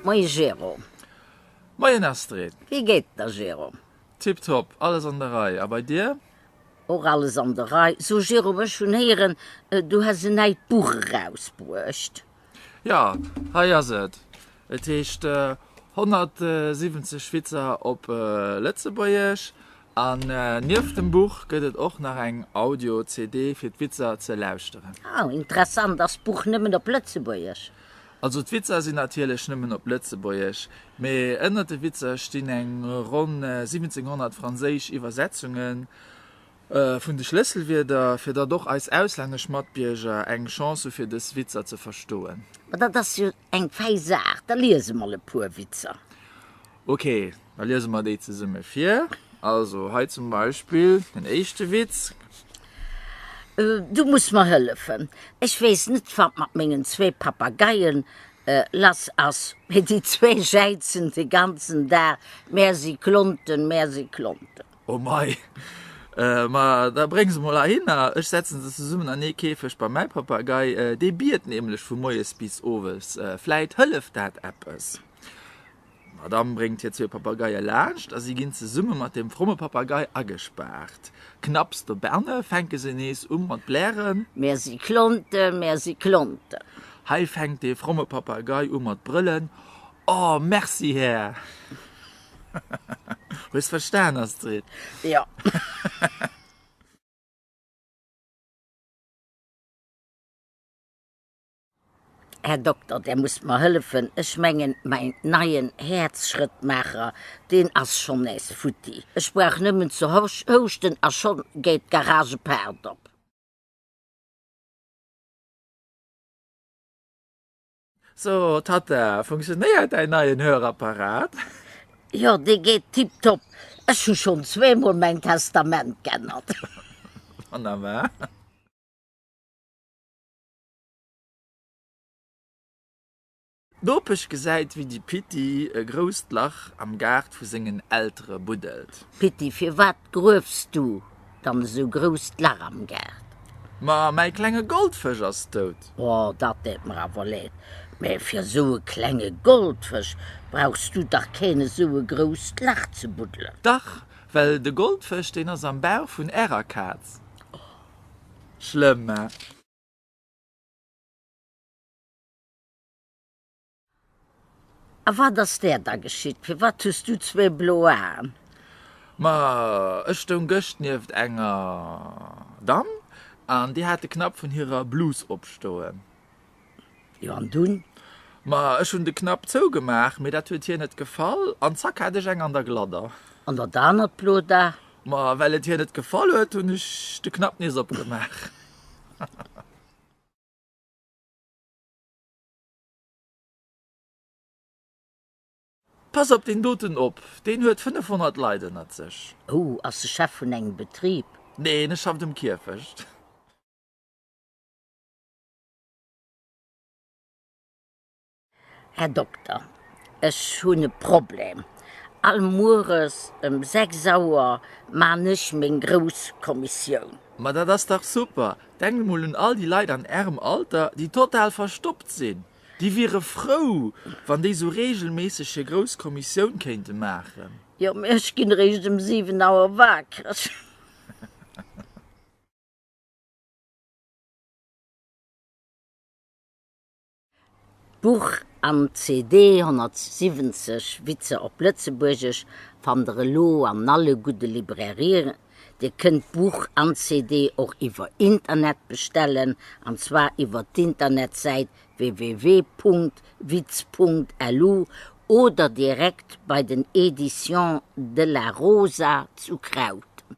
Moie Jérôme. Moien Astrid. Wéi geet et der Jérôme? Tiptop, alles an der Rei. A bei dir? Och alles an der Rei. So Jérôme, ech hunn héieren, du häss en neit Buch erausbruecht. Jo, hei ass et. Et heescht 170 Witzer op Lëtzebuergesch. An nieft dem Buch gëtt et och nach eng Audio-CD fir d'Witzer ze lauschteren. Oh, interessant. Ass d'Buch nëmmen op Lëtzebuergesch? Also d'Witzer sinn natierlech nëmmen op Lëtzebuergesch, mee ënnert de Witzer stinn eng ronn 1700 franséisch Iwwersetzunge vun de Schlësselwierder, fir datt och eis auslännesch Matbierger eng Chance hu fir dës Witzer ze verstoen. Ma dat ass jo eng fäi Saach, da liese mol e puer Witzer. Ok, da liese mer déi zesumme vir. Also hei zum Beispill den éischte Witz. Du muss mer hëllefen. Ech weess net, wat mat mengen zwee Papageien lass ass, mee déi zwee jäizen de ganzen Dag, Mär si Klonten, mär si Klonten. Oh mei, ma da bréng se mol heihinner, ech setzen se zesummen an ee Käfeg bei mäi Papagei, dee biet nämlech vu moies bis owes, vläit hëlleft dat eppes. D'Madame bréngt hir zwee Papageie laanscht a si ginn zesumme mat dem fromme Papagei agespaart. Knapps dobanne fänke se nees u mat blären. Mär si Klonten, mär si Klonten! Hei fänkt dee fromme Papagei u mat brëllen, Oh, merci, Här! Hues verstan, Astrid? Jo. Här Dokter, Der musst mer hëllefen, ech mengen, mäin neien Häerzschrëttmaacher, deen ass schonn nees futti. Ech brauch nëmmen ze houschten a schonn geet d'Garagepaart op. So, Tatta, funktionéiert däin neien Hörapparat? Jo, dee geet tiptop. Ech hu schonn zweemol mäin Testament g'ännert. Wonnerbar. D'Nopesch gesäit, wéi de Pitti e grousst Lach am Gaart vu sengen Eltere buddelt. Pitti, firwat gruefs du dann esou grousst Lach am Gaart? Ma mäi klenge Goldfësch ass dout. Oh, dat deet mer awer leed. Mä fir esou e klenge Goldfësch brauchs du dach keen esou e grousst Lach ze buddelen. Dach, well de Goldfësch, deen ass am Bauch vun ärer Kaz. Schlëmm, he? A wat ass där da geschitt? Firwat hues du zwee blo Aen? Ma ech stoung gëscht nieft enger Damm an déi hat de Knapp vun hirer Blus opstoen. Jo, an dunn? Ma ech hunn de Knapp zougemaach, mee dat huet hir net gefall an zack hat ech eng an der Gladder. An dat anert blot A? Ma well et hir net gefall huet, hunn ech de Knapp nees opgemaach. Pass op deen doten op, deen huet 500 Leit ënnert sech. Oh, ass e Chef vun engem Betrib? Neen, e schafft um Kierfecht. Här Dokter, ech hunn e Problem. All Mueres ëm 6 Auer man ech meng grouss Kommissioun. Ma dat ass dach super! Denkt emol un all déi Leit an Ärem Alter, déi total verstoppt sinn. Déi wiere frou, wann déi sou reegelméisseg hir grouss Kommissioun kéinte maachen. Jo, mee ech ginn eréischt ëm 7 Auer wakereg. D'Buch an d'CD 170 Witzer op Lëtzebuergesch fannt der elo an alle gudde Librairien. Dir kënnt d'Buch an d'CD och iwwer Internet bestellen, an zwar iwwer d'Internetsäit www.witz.lu oder direkt bei den Editions de la Rosa zu Krauthem.